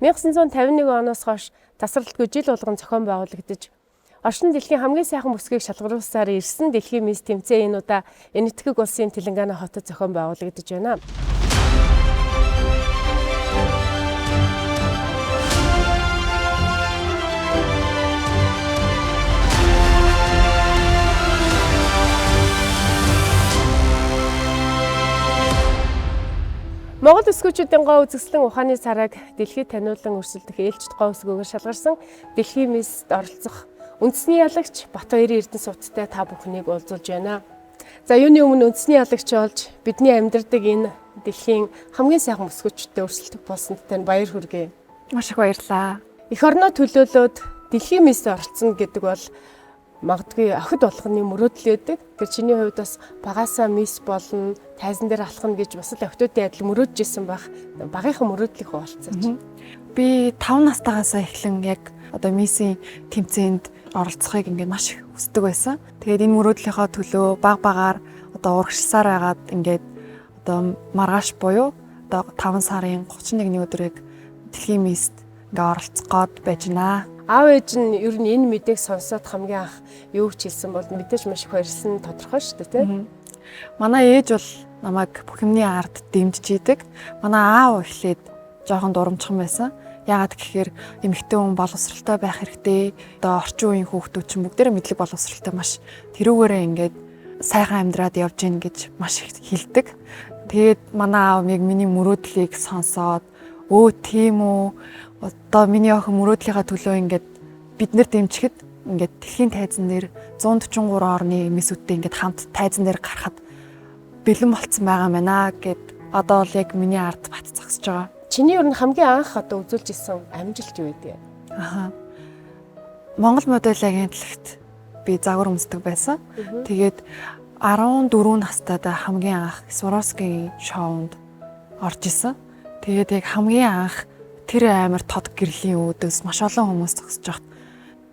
1951 оноос хойш тасралтгүй жил болгон зохион байгуулагдаж орчин дэлхийн хамгийн сайхан бүсгийг шалгаруулсаар ирсэн дэлхийн мисс тэмцээн энэ удаа Энэтхэг улсын Телангана хотод зохион байгуулагдаж байна. Монгол өсгөөчүүдийн гоо үзэсгэлэн ухааны царайг дэлхийд таниулан өрсөлдөх ээлжит гоо өсгөөгөөр шалгарсан дэлхийн мисд оролцох үндэсний ялагч Батбаярын Эрдэнэ сувдтай та бүхнийг уулзуулж байна. За, юуны өмнө үндэсний ялагч болж бидний амьдардаг энэ дэлхийн хамгийн сайхан өсгөөчтэй өрсөлдөх болсонд тань баяр хүргэе. Маш их баярлалаа. Эх орноо төлөөлөөд дэлхийн мисд оролцсон гэдэг бол магадгүй охид болгоны мөрөөдөл өгдөг. Тэр чиний хувьд бас багасаа мисс болно, тайзан дээр алхана гэж бас л охидуудын адил мөрөөдөж исэн байх. Багийнхаа мөрөөдлийг хуваалцаач. Би 5 настайгаасаа эхлэн яг одоо миссийн тэмцээнд оролцохыг ингээд маш их хүсдэг байсан. Тэгээд энэ мөрөөдлийнхөө төлөө баг багаар одоо урагшласаар байгаад ингээд одоо маргааш буюу одоо 5 сарын 31-ний өдрийг дэлхийн мисст ингээд оролцох гээд байж байна. Аав ээж нь ер нь энэ мэдээг сонсоод хамгийн анх юу ч хэлсэн бол мэдээж маш их баярлсан тодорхой шүү дээ, тийм. Манай ээж бол намайг бүх юмны ард дэмжиж идэг. Манай аав эхлээд жоохон дурамчхан байсан. Яагаад гэхээр эмэгтэй хүн боловсралтай байх хэрэгтэй. Одоо орчин үеийн хүүхдүүд чинь бүгдээрээ мэдлэг боловсралтай маш тэрүүгээрээ ингээд сайхан амьдраад явж гин гэж маш их хэлдэг. Тэгээд манай аав яг миний мөрөөдлийг сонсоод өө тийм үү, одоо миний охин мөрөөдлийнхаа төлөө ингээд бид нэр дэмжихэд ингээд дэлхийн тайзан дээр 143 орны мисүүдтэй ингээд хамт тайзан дээр гарахад бэлэн болцсон байгаа юм байна гэд одоо бол яг миний ард бат зогсож байгаа. Чиний ер нь хамгийн анх одоо үзүүлж исэн амжилт юу гэдэг вэ? Аха. Монгол модель агентлагт би загвар өмсдөг байсан. Тэгээд 14 настайдаа хамгийн анх Swarovski шоунд орж исэн. Тэгээд яг хамгийн анх тэр амар тод гэрлийн үүдээс маш олон хүмүүс зогсож байхад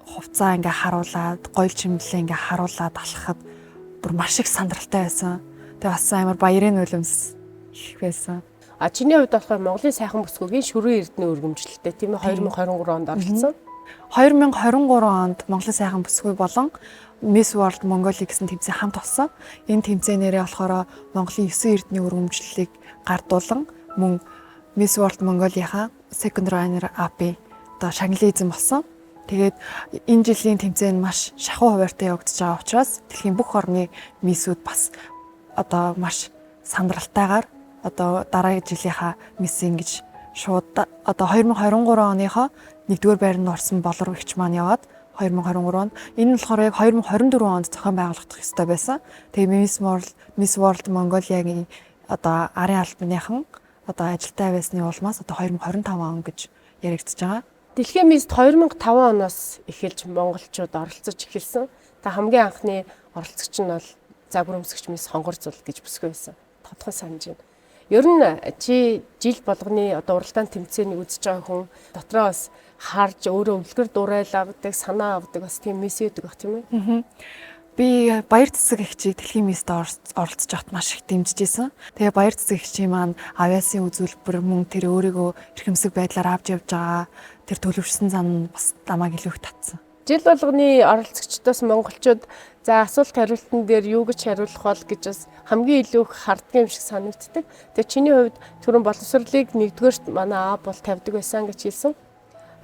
хувцаа ингээ харуулад, гоёл чимэглээ ингээ харуулад алхахад бүр маш их сандралтай байсан. Тэгээ бас амар баярын нулимс их байсан. А чиний хувьд болохоор Монголын сайхан бүсгүйгийн шүрэн эрдэнэ өргөмжлөлттэй, тийм ээ, 2023 онд оролцсон. 2023 онд Монголын сайхан бүсгүй болон Miss World Mongolia гэсэн тэмцээн хамт болсон. Энэ тэмцээнээрээ болохоор Монголын 9 эрдэнийн өргөмжлөлийг гардуулан мөн Miss World Mongolia-ха second runner up-ийн одоо шагналын эзэн болсон. Тэгээд энэ жилийн тэмцээн маш шахуу хуваартай явагдаж байгаа учраас дэлхийн бүх орны миссүүд бас одоо маш сандралтайгаар одоо дараагийн жилийнхаа мисс ингэж шууд одоо 2023 оныхоо нэгдүгээр байранд орсон болор эгч маань яваад 2023 онд, энэ нь болохоор яг 2024 онд зохион байгуулагдах ёстой байсан. Тэгээ Miss World Mongolia-гийн одоо арын албаныхан одоо ажилтаа байсны улмаас одоо 2025 он гэж яригдчихэж байгаа. Дэлхийн мисд 2005 оноос эхэлж монголчууд оролцож эхэлсэн. Та хамгийн анхны оролцогч нь бол загвар өмсгч мисс Хонгор зул гэж бүсгүй байсан. Тодхон санаж байна. Ер нь чи жил болгоны одоо уралдаан тэмцээнийг үзэж байгаа хүн дотроо бас харж өөрөө өвлгөр дурайл авдаг, санаа авдаг бас тийм мисс өгдөг бах, тийм ээ. Би Баяр цэцэг эгчийг дэлхийн мисд оролцож байхад маш их дэмжиж исэн. Тэгээ Баяр цэцэг эгчийн маань авиасын үзүүлбэр мөн тэр өөрийгөө эрхэмсэг байдлаар авч явж байгаа тэр төлөвшсөн зан нь бас намайг илүү их татсан. Жил болгоны оролцогчдоос монголчууд за асуулт хариултан дээр юу гэж хариулах бол гэж бас хамгийн илүү их харддаг юм шиг санагддаг. Тэгээ чиний хувьд түрүүн боловсролыг нэгдүгээрт манай аав бол тавьдаг байсан гэж хэлсэн.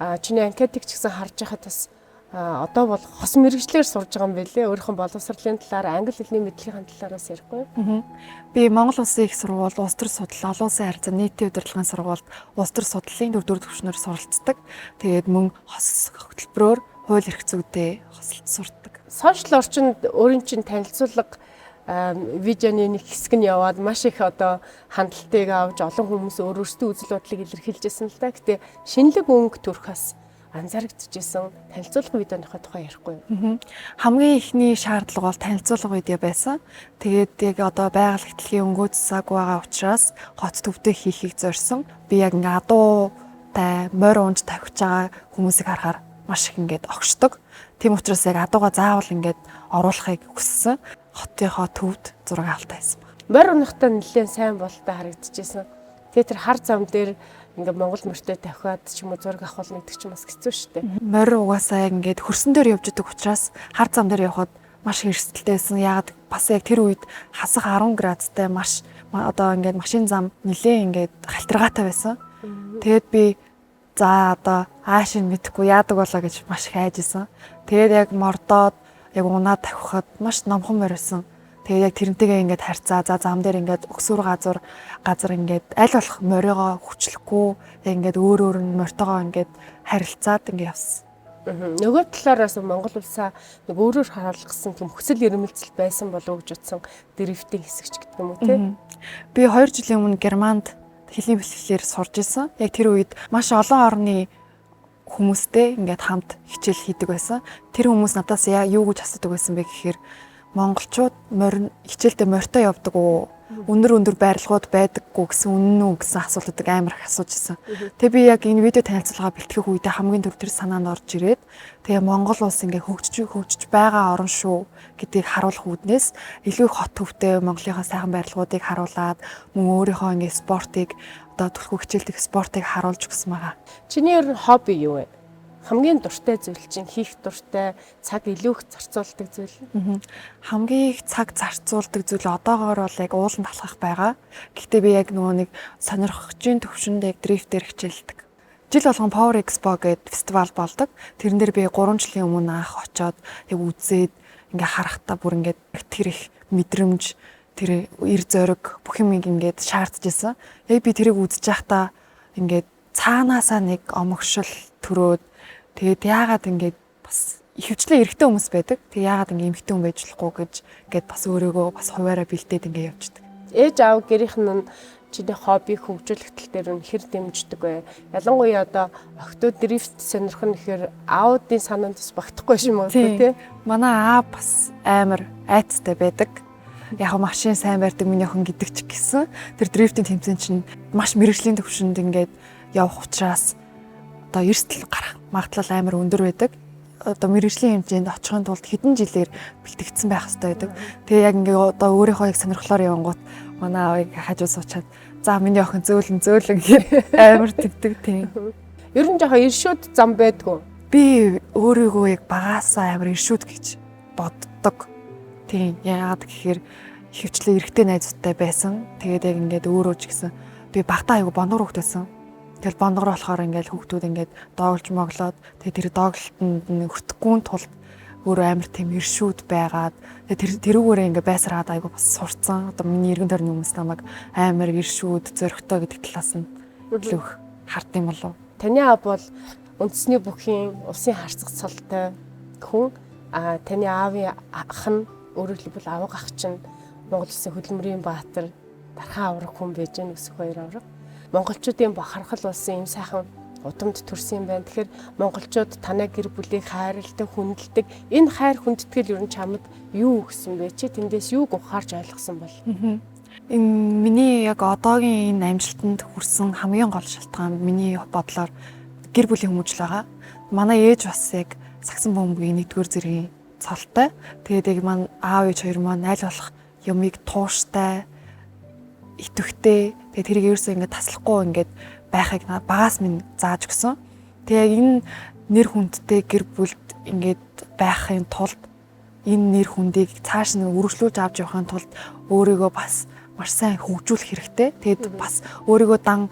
А чиний анкетыг ч гэсэн харж байхад бас одоо бол хос мэрэгчлэр сурж байгаа юм билээ. Өөрийнхөө боловсролын талаар, англи хэлний мэдлэгийн талаараас ярихгүй юу? Би Монгол Улсын их сургууль, улс төр судал, олон улсын харилцаа, нийтийн удирдлагын сургуульд улс төр судлалын дөрөвдүгээр түвшнээр суралцдаг. Тэгээд мөн хос хөтөлбөрөөр хууль эрх зүйтэй хосолд сурдаг. Сошиал орчинд өөрийн чинь танилцуулга видеоны нэг хэсэг нь яваад маш их одоо хандлтыг авч олон хүмүүс өөр өөрсдийн үзэл бодлыг илэрхийлж байсан л да. Гэтэ шинэлэг өнгө төрх бас анзаарэгдэжсэн танилцуулга видеоныхоо тухай ярихгүй юу? Хамгийн эхний шаардлага бол танилцуулга видео байсан. Тэгээд яг одоо байгаль хөтөлгийн өнгөө засаагүй байгаа учраас хот төвдөө хийхийг зорьсон. Би яг ингээ адуутай морь унж тавьж байгаа хүмүүсийг харахаар маш их ингээд огшдог. Тийм учраас яг адууга заавал ингээд оруулахыг хүссэн. Хотынхоо төвд зураг авалт байсан баг. Морь унахтаа нэлээд сайн болтой харагдчихсэн. Тэгээ тэр хар зам дээр Ингээ Монгол морьтой тавхиад ч юм уу зураг авах гэдэг чинь бас хэцүү шүү дээ. Морь угаасаа яг ингээд хөрсөн дээр явж идэг учраас хар зам дээр явхад маш их эрсдэлтэй байсан. Яагаад бас яг тэр үед хасах 10 градустай маш одоо ингээд машин зам нилээ ингээд халтиргаатай байсан. Тэгээд би за одоо ааш нь мэдэхгүй яадаг болоо гэж маш их айж исэн. Тэгээд яг мордоод яг унаад тавхихад маш номхон морь байсан. Тэгээд яг тэрнтэйгээ ингээд харьцаа за зам дээр ингээд өксүр газар ингээд аль болох мориогоо хүчлэхгүй яг ингээд өөр өөр нь мортогоо ингээд харилцаад ингээд явсан. Нөгөө талаараас Монгол улсаа нэг өөрөөр харуулгасан тийм хүсэл эрмэлзэл байсан болов уу гэж утсан дрифтийн хэсэгч гэдэг юм уу те. Би 2 жилийн өмнө Германд хөлийн бэлтгэлээр сурж исэн. Яг тэр үед маш олон орны хүмүүстэй ингээд хамт хичээл хийдэг байсан. Тэр хүмүүс надаас юу гэж асуудаг байсан бэ гэхээр монголчууд морин хичээлдээ морьтой явдаг уу? Өндөр өндөр барилгууд байдаггүй гэсэн үнэн үү гэсэн асуултуудыг амар их асууж исэн. Тэгээ би яг энэ видео танилцуулга бэлтгэх үедээ хамгийн түр тэр санаанд орж ирээд тэгээ Монгол улс ингээ хөгжиж байгаа орн шүү гэдгийг харуулах үүднээс илүү их хот төвтэй Монголынхаа сайхан барилгуудыг харуулад мөн өөрийнхөө ингээ спортыг одоо түлхүү хичээлдэх спортыг харуулж өгсөн байгаа. Чиний ер нь хобби юу вэ? Хамгийн дуртай зүйл чинь хийх дуртай, цаг илүү их зарцуулдаг зүйл нь? Хамгийн их цаг зарцуулдаг зүйл одоогоор бол яг ууланд алхах байгаа. Гэхдээ би яг нөгөө нэг сонирхогчийн төвшөнд яг дрифтээр хичээлдэг. Жил болгон Power Expo гэдэг фестивал болдог. Тэрэн дээр би 3 жилийн өмнө анх очоод яг үзээд ингээ харахтаа бүр ингээд тэр их мэдрэмж, тэр эр зориг бүх юм ингээд шаардж исэн. Яг би тэрийг үзэж байхдаа ингээд цаанаасаа нэг омогшил төрөөд тэгээд яагаад ингээд бас ихэвчлэн эрэгтэй хүмүүс байдаг. Тэгээд яагаад ингээд эмэгтэй хүн байж болохгүй гэж ингээд бас өөрийгөө бас хуваараа бэлдээд ингээд явждаг. Ээж аав гэрийнх нь чиний хоббиг хөгжүүлэх тал дээр нь хэр дэмждэг вэ? Ялангуяа одоо охидууд дрифт сонирх нь ихээр аудын санаанд бас багтахгүй юм магадгүй тий. Манай аав бас амар айцтай байдаг. Яг машин сайн барьдаг миний охин гэдэг ч гэсэн тэр дрифтийн тэмцээн чинь маш мэрэгжлийн төвшөнд ингээд явах учраас одоо эрсдэл гарах магадлал амар өндөр байдаг. Одоо мэрэгжлийн хэмжээнд очихын тулд хэдэн жилээр бэлтгэгдсэн байх хэрэгтэй байдаг. Тэгээ яг ингээ одоо өөрийнхөө яг сонирхлоор явангууд манай аавыг хажуу суучаад за миний охин зөөлөн зөөлөн гэх амар тэгдэг тийм. Ер нь жоохон иршүүд зам байдгүй. Би өөрийгөө яг багаасаа амар иршүүд гэж боддог. Тийм яагаад гэхээр ихэвчлэн эрэгтэй найзуудтай байсан. Тэгээд яг ингээд өөрөө ч гэсэн би багтаа айгу бондор хөвгт байсан. Тэгэл бондгор болохоор ингээл хүүхдүүд ингээд доголж моглоод тэгээ тэр доголтонд нь өртөхгүй тулд өөрөө амар тийм иршүүд байгаад тэгээ тэрүүгээрээ ингээд байсраад айгу бас сурцсан. Одоо миний эргэн тойрны хүмүүс намайг амар иршүүд, зөрөгтэй гэдэг талаас нь илүү их хард юм болов. Таны аав бол үндэсний бүхийн улсын харцах цолтой хүн. А таны аавын ах нь өөрөөр хэлбэл авга ах чинь Монгол улсын хөдөлмөрийн баатар дархан авраг хүн байж гэн өсөх хоёр авраг. Монголчуудын бахархал болсон юм сайхан удамд төрсөн юм байна. Тэгэхээр монголчууд танай гэр бүлийг хайрладаг, хүндэлдэг. Энэ хайр хүндэтгэл ер нь чамд юу өгсөн бэ? Чи тэндээс юуг ухаарч ойлгосон бол? Энэ миний яг одоогийн энэ амжилтанд хүрсэн хамгийн гол шалтгаан миний бодлоор гэр бүлийн хүмүүжил байгаа. Манай ээж бас яг сагсан бөмбөгийн нэгдүгээр зэргийн цолтой. Тэгээд яг маань аав ээж хоёр маань аль болох юмыг тууштай, идэвхтэй. Тэгээд тэрийг ерөөсөө ингээд таслахгүй ингээд байхыг багаас минь зааж өгсөн. Тэгээ яг энэ нэр хүндтэй гэр бүлд ингээд байхын тулд энэ нэр хүндийг цааш нь үргэлжлүүлж авч явахын тулд өөрийгөө бас маш сайн хөгжүүлэх хэрэгтэй. Тэгээд бас өөрийгөө дан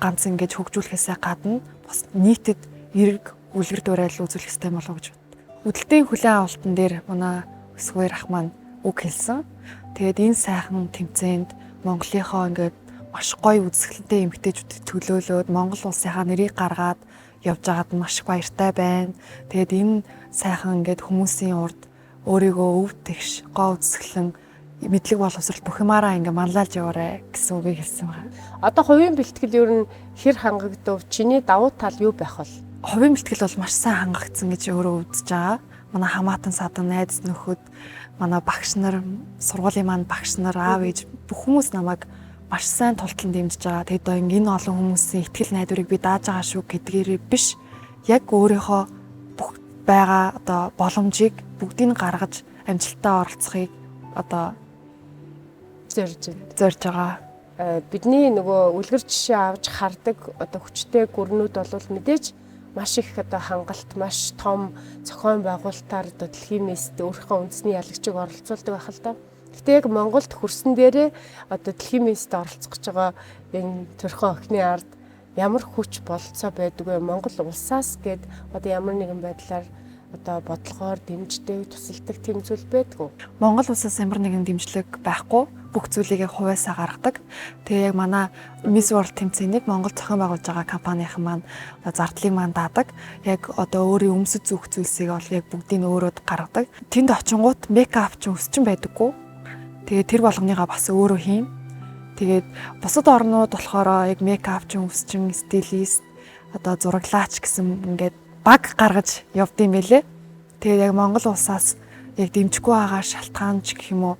ганц ингэж хөгжүүлэхээсээ гадна бас нийтэд эерэг үлгэр дуурайл үзүүлэх хэрэгтэй болов уу гэж боддог. Үдэлтийн хүлээн авалтан дээр манай өсвөр ах маань үг хэлсэн. Тэгээд энэ сайхан тэмцээнд Монголынхоо ингээд маш гоё үзэсгэлэнтэй эмэгтэйчүүдэд төлөөлөөд Монгол улсынхаа нэрийг гаргаад явж байгаад нь маш их баяртай байна. Тэгээд энэ сайхан ингээд хүмүүсийн урд өөрийгөө өв тэгш, гоо үзэсгэлэн мэдлэг боловсрол бүх юмараа ингээд манлайлж яваарэ гэсэн үгийг хэлсэн байна. Одоо хувийн бэлтгэл ер нь хэр хангагдав? Чиний давуу тал юу байх вэ? Хувийн бэлтгэл бол маш сайн хангагдсан гэж өөрөө үзэж байгаа. Манай хамаатан садан, найз нөхөд, манай багш нар, сургуулийн маань багш нар, аав ээж бүх хүмүүс намайг маш сайн тултлан дэмжиж байгаа. Тэгээд одоо энэ олон хүмүүсийн итгэл найдварыг би дааж байгаа шүү гэдгээрээ биш. Яг өөрийнхөө бүх байгаа одоо боломжийг бүгдийг гаргаж амжилттай оролцохыг одоо зорж байгаа. Бидний нөгөө үлгэр жишээ авч хардаг одоо хүчтэй гүрнүүд бол мэдээж маш их одоо хангалт, маш том зохион байгуулалтаар одоо дэлхийн мист өөрийнхөө үндэсний ялагчийг оролцуулдаг байх л да. Гэхдээ яг Монголд хөрсөн дээрээ одоо дэлхийн мист оролцох гэж байгаа энэ төрхөн охины ард ямар хүч бололцоо байдаг вэ? Монгол улсаас гээд одоо ямар нэгэн байдлаар одоо бодлогоор дэмждэг, тусалдаг тийм зүйл байдгүй. Монгол улсаас ямар нэгэн дэмжлэг байхгүй. Бүх зүйлийг яг хувиасаа гаргадаг. Тэгээ яг манай Miss World тэмцээнийг Монгол зохион байгуулж байгаа компанийн маань одоо зардлыг маань даадаг. Яг одоо өөрийн өмсөж зүүх зүйлсийг бол яг бүгдийг нь өөрөө гаргадаг. Тэнд очингууд мейкап ч өсчин байдаггүй. Тэгээ тэр болгоныгаа бас өөрөө хийн. Тэгээд бусад орнууд болохоор яг мейкап ч өсчин, стилист, одоо зураглаач гэсэн ингээд баг гаргаж явд юм байлээ. Тэгээд яг Монгол улсаас яг дэмжихгүй байгаа шалтгаан ч гэх юм уу,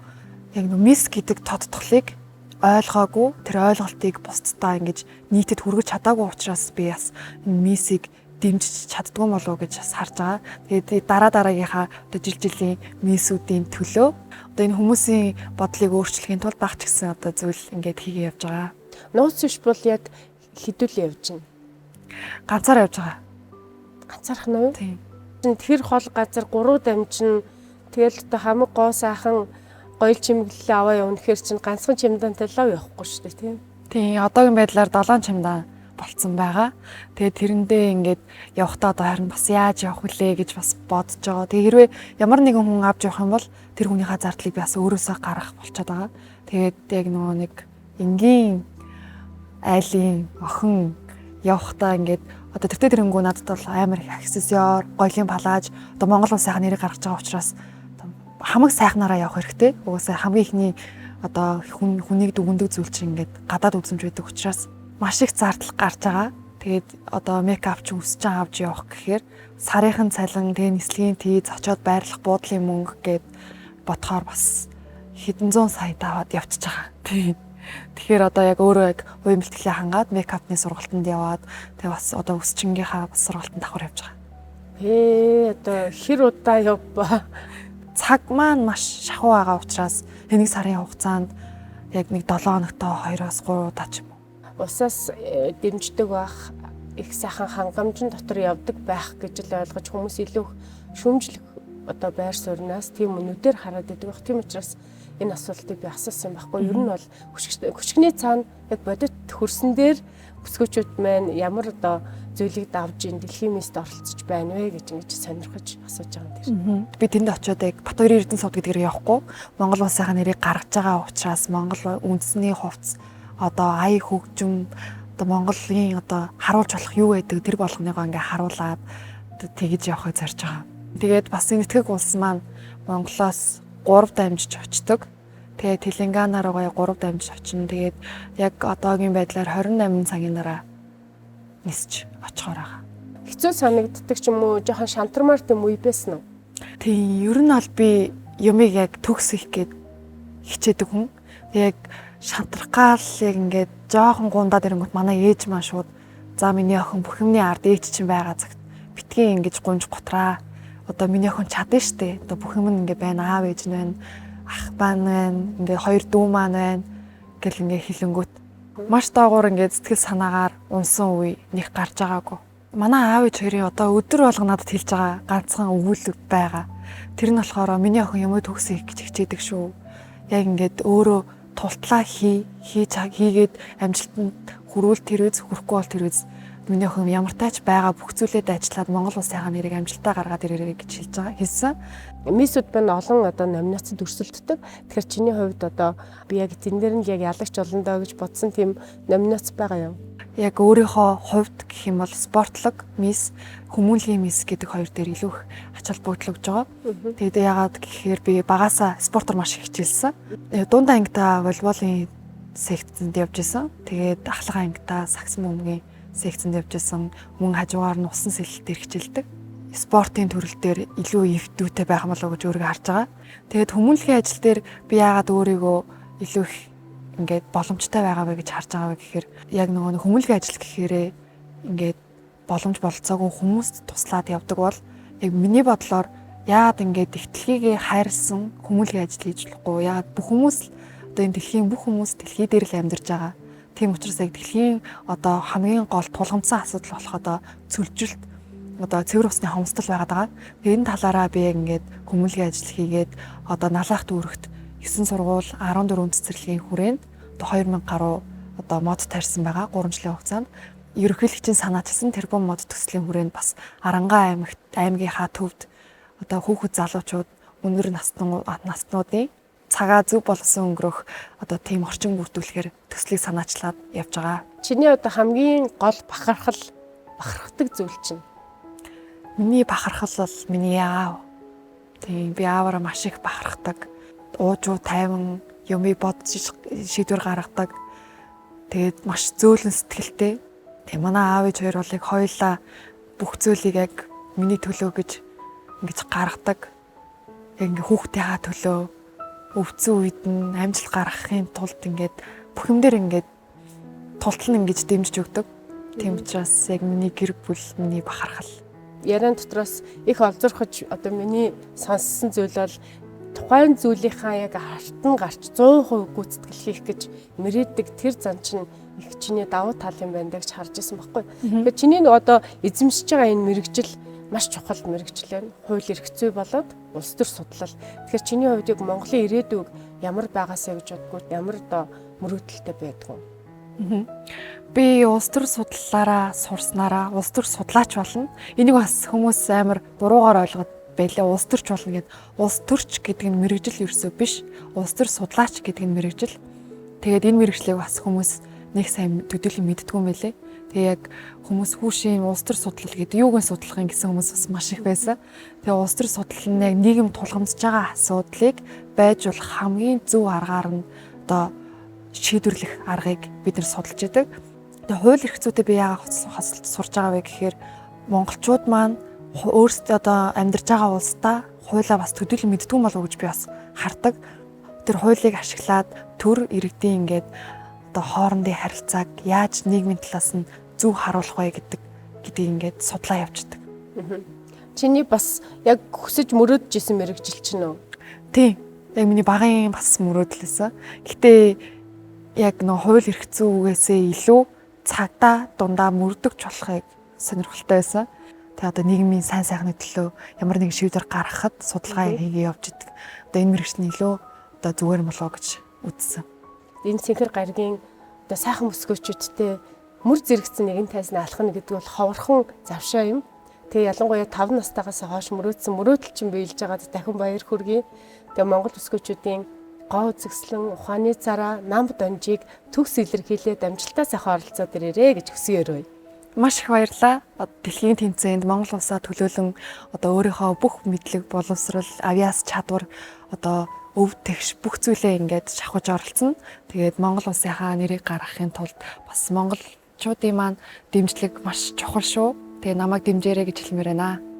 яг нөө мисс гэдэг тодтголыг ойлгоогүй, тэр ойлголтыг бусдаа ингэж нийтэд хүргэж чадаагүй учраас би бас энэ миссийг дэмжиж чаддгүй болов уу гэж бас харж байгаа. Тэгээд дараа дараагийнхаа одоо жил жилийн миссүүдийн төлөө одоо энэ хүмүүсийн бодлыг өөрчлөхийн тулд баг ч гэсэн одоо зүйл ингээд хийгээ явж байгаа. Нууц биш бол яг хэдүүл явж байна? Ганцаар явж байгаа. Ганцаарх нь юу? Тийм. Тэр хол газар 3 дамжин, тэгэл одоо хамаг гоо сайхан гоёл чимэглэлээ аваа явна гэхэр чинь ганцхан чемодантай лав явахгүй шүү дээ, тийм. Тийм, одоогийн байдлаар 7 чемодан болцсон байгаа. Тэгээд тэрэндээ ингээд явахдаа одоо харин бас яаж явах вүлээ гэж бас бодож байгаа. Тэгээд хэрвээ ямар нэгэн хүн авч явах юм бол тэр хүнийхээ зардлыг би бас өөрөөсөө гаргах болчиход байгаа. Тэгээд яг нөгөө нэг энгийн айлын охин явахдаа ингээд одоо тэртээ тэрэнгүү надад бол амар их аксессуар, гоёлын палаж, одоо Монгол улсынхаа нэрийг гаргаж байгаа учраас хамаг сайхнараа явах хэрэгтэй. Угаасаа хамгийн ихний одоо хүнийг дүгндэг зүйл чинь ингээд гадаад үзэмж байдаг учраас маш их зардал гарч байгаа. Тэгээд одоо мейкап ч үсч авч явах гэхээр сарынхан цалин, тэгээ нислэгийн тийз, очиод байрлах буудлын мөнгө гээд бодохоор бас хэдэн зуун сая даваад явчихж байгаа. Тийм. Тэгэхээр одоо яг өөрөө яг хувийн бэлтгэлээ хангаад мейкапны сургалтанд яваад, тэгээ бас одоо өсчингийнхаа бас сургалтанд давхар явж байгаа. Одоо хэр удаа явбаа? Цаг маань маш шахуу байгаа учраас нэг сарын хугацаанд яг нэг 7 хоногтоо 2-3 удаа ч юм уу. Усаас дэмждэг байх, их сайхан хангамжин дотор явдаг байх гэж л ойлгож хүмүүс илүү шүүмжлэх одоо байр сууриас тийм өнөдөр хараад идэг байх. Тийм учраас энэ асуултыг би асуусан юм байхгүй. Ер нь бол хөшгөний цаана яг бодит хөрсөн дээр өсгөөчүүд маань ямар одоо зүйлийг давж ин дэлхийн мист оролцож байна вэ гэж ингэж сонирхож асууж байгаа юм дээр. Би тэнд очиод яг Батбаяр Эрдэнэ сувд гэдгээр явахгүй. Монгол улсынхаа нэрийг гаргаж байгаа учраас Монгол үндэсний хувцас, одоо ая хөгжим, одоо Монголын одоо харуулж болох юу байдаг тэр болгоныгоо ингээ харуулад тэгэж явахыг зорж байгаа. Тэгээд бас энэ итгэх улс маань Монголоос 3 дамжиж очдог. Тэгээд Телангана руугаа 3 дамжиж очино. Тэгээд яг одоогийн байдлаар 28 цагийн дараа нисч очихоор байгаа. Хэцүү санагддаг ч юм уу, жоохон шантармаар тийм үе байсан уу? Тийм, ер нь бол би юмыг яг төгс хийх гээд хичээдэг хүн. Яг шантрах гал яг ингээд жоохон гундаад ирэнгүүт манай ээж маань шууд за миний охин бүх юмны ард ээж чинь байгаа цагт битгий ингэж гунж гутраа. Одоо миний охин чадна штэ. Одоо бүх юм ингээ байна. Аав ээж нь байна. Ах баан байна. Ингээ хоёр дүү маань байна гэл ингээ хэлэнгүүт маш доогуур ингээ сэтгэл санаагаар унсан үе нэг гарч байгаагүй. Манай аав ээж хоёрын одоо өдөр болго надад хэлж байгаа ганцхан өгүүлэг байгаа. Тэр нь болохоор миний охин юм уу төгс хийх гэж хичээдэг шүү. Яг ингээд өөрөө тултлаа хийгээд амжилтанд хүрвэл тэр үз, хүрэхгүй бол тэр үз миний охин ямар тач байгаа бүх зүйлээ дайчлаад Монгол улсынхаа нэрийг амжилтаа гаргаад ирээрэй гэж хэлж байгаа хэлсэн. Миссүүд байна олон одоо номинацид өрсөлддөг. Тэгэхээр чиний хувьд одоо би яг тэн дээр нь яг ялагч болно доо гэж бодсон тийм номинац байгаа юм? Яг өөрийнхөө хувьд гэх юм бол спортлог мисс, хүмүүнлэгийн мисс гэдэг хоёр дээр илүү их ач холбогдол өгж байгаа. Тэгээд яагаад гэхээр би багасаа спортоор маш их хичээлсэн. Дунд ангидаа волейболын секцэнд явж исэн. Тэгээд ахлах ангидаа сагсан бөмбөгийн секцэнд явж исэн. Мөн хажуугаар нь усан сэлэлт дээр хичээлдэг. Спортын төрөл дээр илүү эвдүүтэй байх юм болов уу гэж өөрийгөө харж байгаа. Тэгээд хүмүүнлэгийн ажил дээр би яагаад өөрийгөө илүү их ингээд боломжтой байгаа вэ гэж харж байгаа вэ гэхээр яг нөгөө хүмүүнлэгийн ажил гэхээрээ ингээд боломж болцоогүй хүмүүст туслаад явдаг бол яг миний бодлоор яагаад ингээд ихтлэгийг хайрлсан хүмүүнлэгийн ажил хийж болохгүй, яагаад бүх хүмүүс л Одоо энэ дэлхийн бүх хүмүүс дэлхий дээр л амьдарч байгаа. Тийм учраас яг дэлхийн одоо хамгийн гол тулгамдсан асуудал болох одоо цөлжилт, одоо цэвэр усны хомсдол байгаад байгаа. Тэгээ энэ талаараа би яг ингээд хүмүүлгийн ажил хийгээд одоо Налаах дүүрэгт 9 сургууль 14 цэцэрлэгийн хүрээнд одоо 2000 гаруй одоо мод тарьсан байгаа 3 жилийн хугацаанд. Ерөнхийлөгчийн санаачилсан тэрбум мод төслийн хүрээнд бас Арангаа аймагт аймгийнхаа төвд одоо хүүхэд залуучууд өндөр наснуудын цагаа зөв болгосон өнгөрөх одоо тийм орчин бүрдүүлэхээр төслийг санаачлаад явж байгаа. Чиний одоо хамгийн гол бахархал, бахархдаг зүйл чинь? Миний бахархал бол миний аав. Тийм, би ааваараа маш их бахархдаг. Уужуу тайван юмыг бодож шийдвэр гаргадаг. Тэгээд маш зөөлөн сэтгэлтэй. Тэгээ манай аав ээж хоёр бол яг хоёулаа бүх зүйлийг яг миний төлөө гэж ингэж гаргадаг. Яг ингээ хүүхдийнхаа төлөө өвцөн үед нь амжилт гаргахын тулд ингээд бүх юм дээр ингээд тултал нь ингэж дэмжиж өгдөг. Тийм учраас яг миний гэр бүл миний бахархал. Яриан дотроос их олзорхож одоо миний сонссон зүйл бол тухайн зүйлийнхаа яг харт нь гарч 100% гүйцэтгэл хийх гэж мөрөөддөг тэр зан чинь их чиний давуу тал юм байна гэж харж ирсэн байхгүй. Тэгэхээр чиний одоо эзэмшиж байгаа энэ мэргэжил маш чухал мэргэжил байна. Хууль эрх зүй болоод улс төр судлал. Тэгэхээр чиний хувьд яг Монголын ирээдүйг ямар байгаасаа гэж боддгоо, ямар одоо мөрөөдөлтэй байдгүй? Би улс төр судлалаараа сурснараа улс төр судлаач болно. Энийг бас хүмүүс амар буруугаар ойлгоод байлаа. Улс төрч болно гэд. Улс төрч гэдэг нь мэргэжил ерөөсөө биш. Улс төр судлаач гэдэг нь мэргэжил. Тэгээд энэ мэргэжлийг бас хүмүүс нэг сайн төдийлөн мэддэггүй юм байлээ. Тэгээ яг хүмүүс хүүшийн улс төр судлал гэдэг юуг нь судлах юм гэсэн хүмүүс бас маш их байсан. Тэгээ улс төр судлал нь яг нийгэм тулгамдж байгаа асуудлыг байж болох хамгийн зөв аргаар нь одоо шийдвэрлэх аргыг бид нар судалж идэг. Тэгээ хууль эрх зүйтэй би яагаад сурч байгаа вэ гэхээр монголчууд маань өөрсдөө одоо амьдарч байгаа улсдаа хуулиа бас төдийлөн мэддэггүй болов уу гэж би бас хардаг. Тэр хуулийг ашиглаад төр иргэдийн ингээд одоо хоорондын харилцааг яаж нийгмийн талаас нь зөв харуулах вэ гэдгийг ингээд судлаа явждаг. Чиний бас яг хүсэж мөрөөдөж исэн мэргэжил чинь үү? Тийм. Яг миний багын бас мөрөөдөл байсан. Гэтэ яг нөө хууль эрх зүйгээсээ илүү цагдаа дундаа мөрдөгч болохыг сонирхолтой байсан. Тэгээ одоо нийгмийн сайн сайхны төлөө ямар нэгэн шийдвэр гаргахад судалгаа хийгээ явж идэг. Одоо энэ мэргэжил нь илүү одоо зүгээр болоо гэж үзсэн. Энэ цэнхэр гаригийн одоо сайхан бүсгүйчүүдтэй мөр зэрэгцэн нэгэн тайзны алхна гэдэг бол ховорхон завшаа юм. Тэгээ ялангуяа 5 настайгаас хойш мөрөөдсөн мөрөөдөл чинь биелж байгаад дахин баяр хүргэе. Тэгээ Монгол бүсгүйчүүдийн гоо үзэсгэлэн, ухааны цараа, нам донжийг төгс илэрхийлээд амжилтаа сайхан оролцоод ирээрэй гэж хүсэн өрөөе. Маш их баярлалаа. Дэлхийн тэмцээнд Монгол улсаа төлөөлөн одоо өөрийнхөө бүх мэдлэг, боловсрол, авиас чадвар, одоо өв тэгш бүх зүйлээ ингээд шавхаж оролцсон. Тэгээд Монгол улсынхаа нэрийг гаргахын тулд бас монголчуудын маань дэмжлэг маш чухал шүү. Тэгээ намайг дэмжээрэй гэж хэлмээр байна.